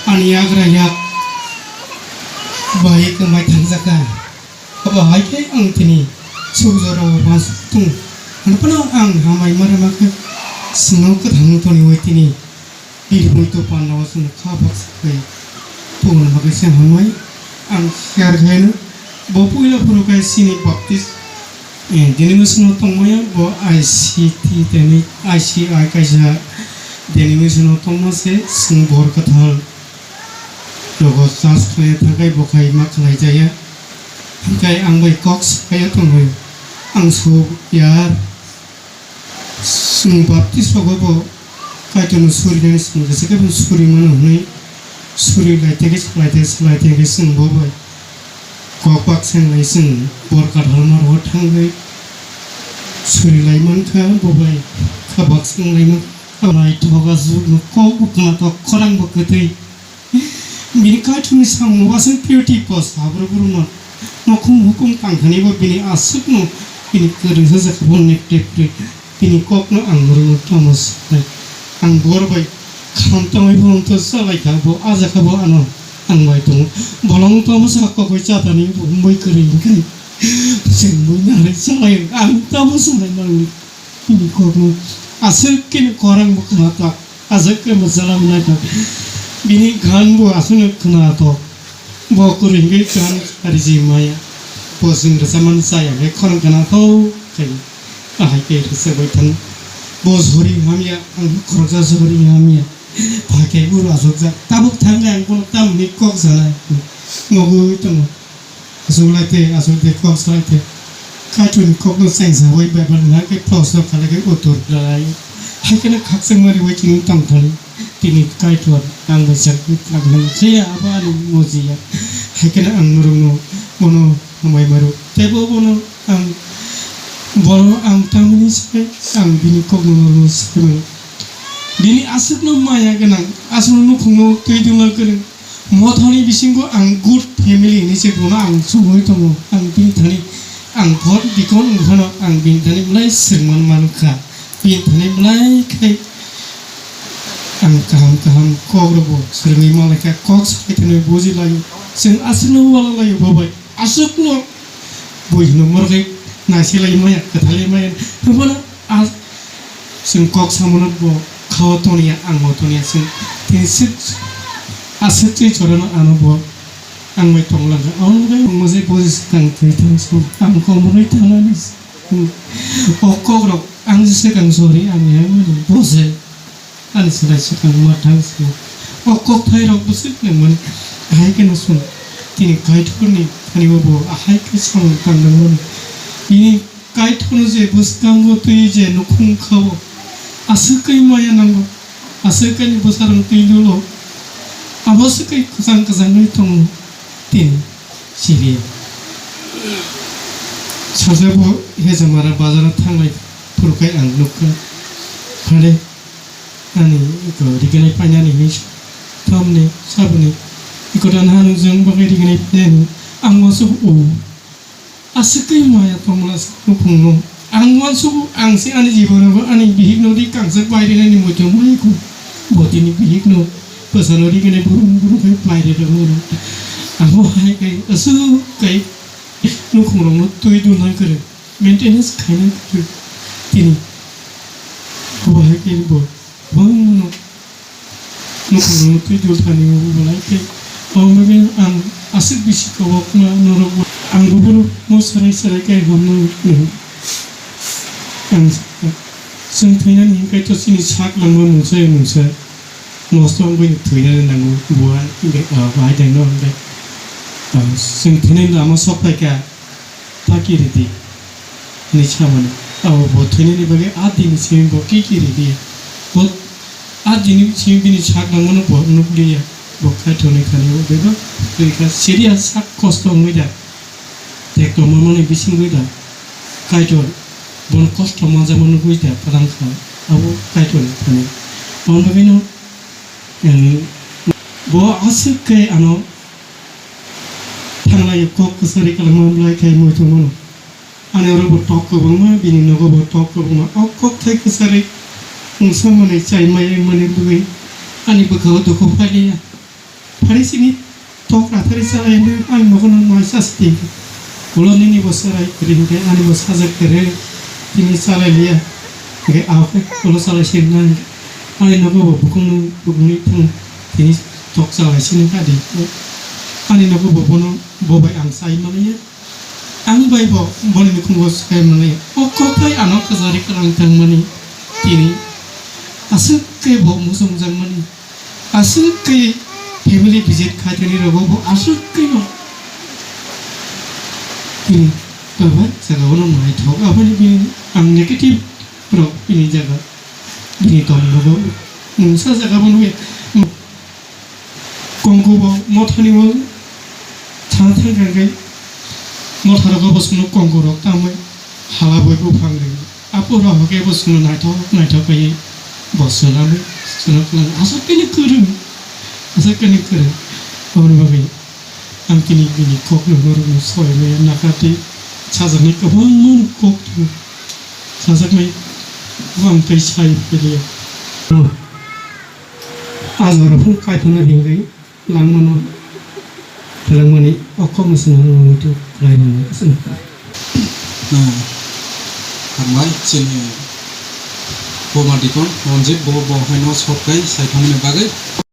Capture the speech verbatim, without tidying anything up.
Ani yagra yak bai kwmai thangjaka. Abo hai khe ang tini sujoro wansuk tung. Hwnphano ang hamai ma rwma khe swngo kwthang toniwi tini. Bini bui to panda o chwng kha baksa khe tongna bagwi se hamai ang share khaino. Bo puila phuru khe chini Baptist, eh, denomination o tongmaya, bo I C T teni, I C I kaisa denomination o tongma se chwng bor kwthal rogo church khlai thangkai bo khai ma khlai jaya. Hwnkhe ang bai kok sakai tongwi ang su yar. Chwng Baptist rogo bo Kaitorno surinani chwng jesa khe bo suri mano hwnwi suri lai tei khe salai tei salai tei khe chwng bo bai kok bak senglai chwng bor kathal ma rogo thangwi suri lai mankha bo bai kha bak senglai mankha. Naithok aswkno kok bo khwnathok khorang bo kwtwi. Bini Kaitorni samung wasing purity post habro borokno nokhung hukum tangthani bo bini aswkno bini kwrwngsa jakha bo nekte puri bini kokno ang norokno tamo sanai. Ang bor bai kham tangwi bo wngtho salai kha bo a jakha bo ano ang bai tongo. Bolong tamo sa kokoi chatani bo wngwi kwrwi hwnkhe chengwi narwi salai ang tamo sanai mangni. Bini kokno aswk khe korang bo khna ta, aswk khe mwchalaui naithok. Bini gan bo aswkno khna tok. Bo kwrwi hwnkhe gan riji maya. Bo chwng rwchapmani chaya khe khorang khna thok khe. Ahai khe rwchapwi thang. Bo sori hamya, ang khoroksa sori hamya. Phaikhe uro asokjak. Tabuk thangkhe ang bono tamni kok sanai. Nogwi tongo. Aswk lai tei, aswk tei kok salai tei. Kaitorni kokno chengsawi Bible ni hai khe proshno khalai khe uttor rwlai. Hai kheno khakchangma riwi chini tongthani. Tini Kaitor ang bai chakwi thangnai. Phiya abo ani mojiya. Hai kheno ang norokno bono hambai maro. Tei bo bono ang, bono ang tamni se ang bini kokno norokno se mano. Bini aswkno maya gwnang, aswkno nukhungno twi dwngna kwrwng. Mothani bisingo ang good family hinwi se bono ang chumui tongo. Ang bini thani ang bhot bikon wngphano ang bini thani belai swrwngmani mankha. Bini thani belai khai ang kaham kaham kok rokbo swrwngwi manlaikha, kok sakai thani bujilaio. Chwng aswkno ualalaio bo bai. Aswkno bui hino morok hai naisilai maya, kwthalai maya. Hwnphano a chwng kok samono bo khao toniya, ang bo toniya, chwng tini sik aswk twi chorano ano bo ang bai tonglang kha. Ang bai tongma se bo se swkang twi thang song, ang kok mwnwi thangnani. O kok rok ang se swkang sori ang ya mani bo se ani swkang swkang ma thang song. O kok thai rok bo swkang mani ahai khe no song tini Kaitorni thani bo bo ahai khe samung tang nang mani. Bini Kaitorno je bwskango twi je nukhung kha-o, aswk kai maya nango, aswk kaini bwsarang twi lulo, abo swk kai kwchang kwchangwi tongo tini siriya. Saja bo Hejamara bazaro thanglai phuru khai ang nukha, hare ani iko riganai painani hinwi thamni saboni iko dan hanukjwng bagwi riganai painani ang wansuk o. Aswk khe maya tongmani aswk nukhungno. Ang uansukgo, ang se ani jibono bo ani bihikno ri kangsa bai rinani muitu mai kho. Bo tini bihikno bwsano rigini burum burum khe bai ri rw. Abo hai khe aswk khe nukhungrokno twi duna kwrwi, maintenance khaina kwrwi tini. Abo hai khe bo. Bangno nukhungrokno twi dul thani bo belai khe. Aboni bagwi ang aswk bisi kobokma norok bo. Ang buphuru mo serai serai khe hamno nang. Ang sakha, chwng thwinani hinkhe to chini sak langma mungsa ya mungsa nosto wngwi thwinani nango. Bo hai hinkhe, ah, bahai dai no hinkhe, ah, chwng thwinani lama sok phaikha. Ta kiri di, hinwi samani. Abo bo thwinani bagwi a dini simi bo ki kiri di. Bo a dini simi bini sak nangmano bo nukliya. Bo Kaitorni thani o bebak rikha, siriya sak kosto wngwi da. Tekto mamani bisingwi da. Kaitor bono kosto manjakma nukwi da, padang kha. Abo Kaitorni thani. Aboni bagwino, em, bo aswk khe ano Thanglai kok kwchari kwlangma belai khai muitu mano. Ani oro bo tok kwbangma, bini nogo bo tok kwbangma. O kok thai kwchari wngsamani chai maya wngmani bagwi ani bwkhao dukhu phailiya. Phari sini tok rathari chalai hwnwi ani nogo no mai sasi twi. Ulo nini bo chwrai kwrwi hwnkhe ani bo sajak kwrwi tini chalai liya. Hwnkhe ahokhe ulo chalai sirina hwnkhe ani nogo bo bukungno bukungni thung tini tok chalai sini kha di. Ani nogo bo bono bo bai ang chai manya. Ang bai bo boni nukhungo sai manya. O kothai ano kwchari kwrang thangmani tini aswk khe bo muchungjakmani. Aswk khe family visit khaitani rogo bo aswk khe no. Bini baba jaga o no naithok aboni bini ang negative rok bini jaga bini tong rogo mungsa jaga bo nugwi kongku bo mothani bo thang thang khe motha rogo bo sunu kongku rok tangwi hala bo buphang ri. Apo rok hwnkhe bo chwngno naithok naithok kaiwi bo swnamwi swnam kwlwng aswk khe kwrwng aswk khe kwrwng. Aboni bagwi ang tini bini kokno norokno soi maya nakha tei sajaknai kwbangma kok tongo. Sajaknai ang tei sai phailiya. Ajorok phano kaitorno ringwi langmano. Twlangmani o kokno swnamwi muitu khlai rwmani aswk. No, hambai chini Boma Dikon Ranjit bo bo haino sok kai sai thangmani bagwi.